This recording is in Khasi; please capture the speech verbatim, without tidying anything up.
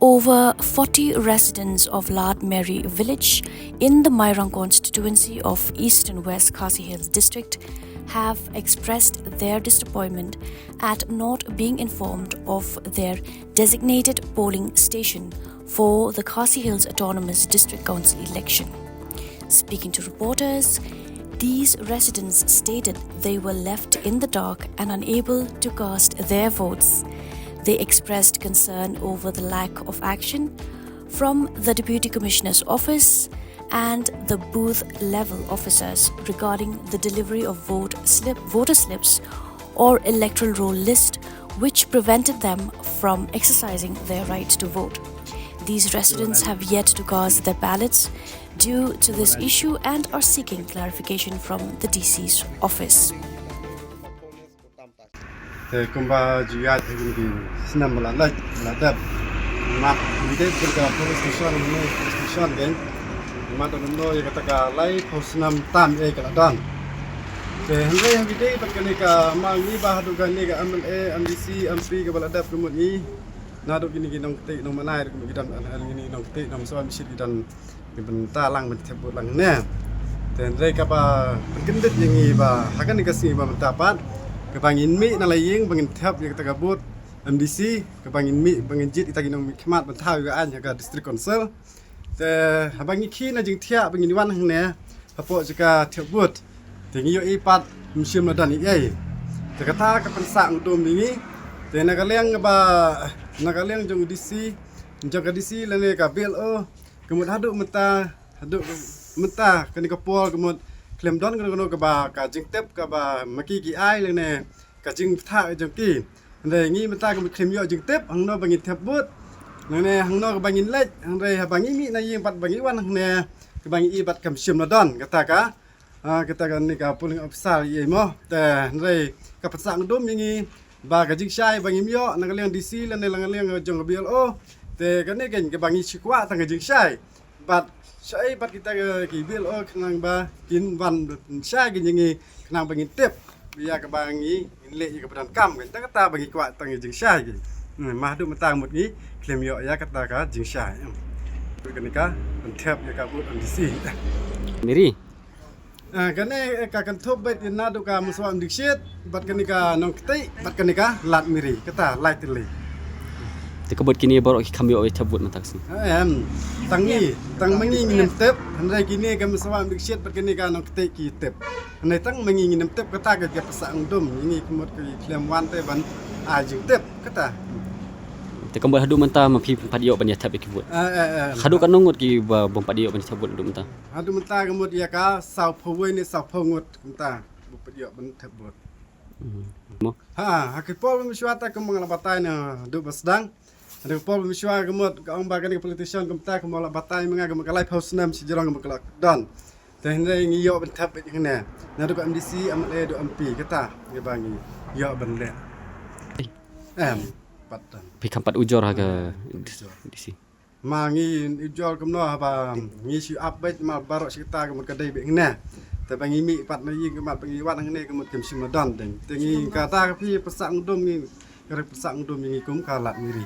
Over forty residents of Ladmeri village in the Mairang constituency of Eastern West Khasi Hills district have expressed their disappointment at not being informed of their designated polling station for the Khasi Hills Autonomous District Council election. Speaking to reporters, these residents stated they were left in the dark and unable to cast their votes. They expressed concern over the lack of action from the Deputy Commissioner's office and the booth level officers regarding the delivery of vote slip, voter slips or electoral roll list, which prevented them from exercising their right to vote. These residents have yet to cast their ballots due to this issue and are seeking clarification from the D C's office. Te kumba ju ïaid ha kine ki snem ba la leit ba la dep. Mat ngi dei bad ka police station ne police station dei. Mat da nang ïa kata ka laiphew snem tam ïa ka la don. Te hynrei ha kine bad kane ka ma ngi ba haduh kane ka M L A, M D C, M P kaba la dep ka mut ngi. Naduh kine ki nongkti nongmanai ruh ki don, kine ki nongkti nongmynshuwa mynshuid ki don. Ki bynta lang ban thep vote lang ne. Te hynrei kaba pynkyndit ïa ngi ba ha kane ka sngi ba mynta pat kaba ngin mih na la ïing ba ngin thep ïa kata ka vote M D C, kaba ngin mih ba ngin jied ïa kita ki nongmihkhmat ban thaw ïa ka aiñ ha ka district council. Te haba ngi khie na jingthiah ba ngin wan hangne hapoh jaka thep vote, te ngi ïohi pat ym shym la don ei ei. Te kata ka pynsah ngdum ïa ngi. Te na ka liang ba, na ka liang jong D C, jong ka D C lane ka B L O, ka mut haduh mynta, haduh mynta kane ka por ka mut khlem don kano kano kaba ka jingtip kaba ma ki ki ai lane ka jingpyrta jong ki. Hynrei ngi mynta ka mut khlem ïoh jingtip hangno ba ngin thep vote. Lane hangno kaba ngin leit, hynrei haba ngi mih na ïing pat ba ngi wan hangne kaba ngi i bad kam shym la don kata ka, ah, kata kane ka polling officer ei ei mo. Te hynrei ka pynsah ngdum ïa ngi ba ka jingshai ba ngim ïoh na ka liang D C lane na ka liang jong ka B L O. Te kane keiñ kaba ngi shu kwah tang ka jingshai. Bad shai bad kita ki B L O khnang ba kin wan shai ki ïa ngi khnang ba ngin tip ïa kaba ngi ngin leh ïa kaba donkam. Kata kata ba ngi kwah tang ka jingshai ki. Hmm, ma haduh mynta mut ngi khlem ïoh ïa kata ka jingshai. Hmm. Kane ka ban thep ïa ka vote M D C. Miri. Ah, kane ka kynthup beit ïa naduh ka Mynshuwa Dikshit bad kane ka Nongkti bad kane ka Ladmiri, kata lai tylli. Te ka vote kine baroh ki kham ïoh ïa thep vote mynta ka sngi. Ah, em, tang ngi, tang ma ngi ngin ym tip, hynrei kine ka Mynshuwa Dikshit bad kane ka Nongkti ki tip. Hynrei tang ma ngi ngin ym tip, kata ka pynsah ngdum ïa ngi ka mut ki khlem wan te ban ai jingtip kata. Te ka vote haduh mynta ma phi pat ïoh ban ïa thep ïa ki vote. Ah, eh, eh. Haduh katno ngut kiba bym pat ïoh ban ïa thep vote haduh mynta. Haduh mynta ka mut ïa ka sawphew wei ne sawphew ngut mynta ba pat ïoh ban thep vote. Mo. Ha, ha ki por ba mynshuwa ta kumba nga la batai naduh ba sdang. Haduh ki por ba mynshuwa ka mut ka ong ba kane ka politician kumta kumba la batai ma nga ka mut ka laiphew snem shi jrong ka mut ka la don. Te hynrei ngi ïoh ban thep beit hangne. Naduh ka M D C, M L A, haduh M P kata ngi ba ngi ïoh ban leh. Em, pat don. Phi kham pat ujor ha ka D C. Ma ngi ujor kumno haba ngi shu ap beit ma baroh shi kata ka mut ka dei beit hangne. Te ba ngi mih pat na ïing ka mut ba ngi wan hangne ka mut kim shym la don deng. Te ngi kata ka phi pynsah ngdum ngi, ka pynsah ngdum ngi kum ka Ladmiri.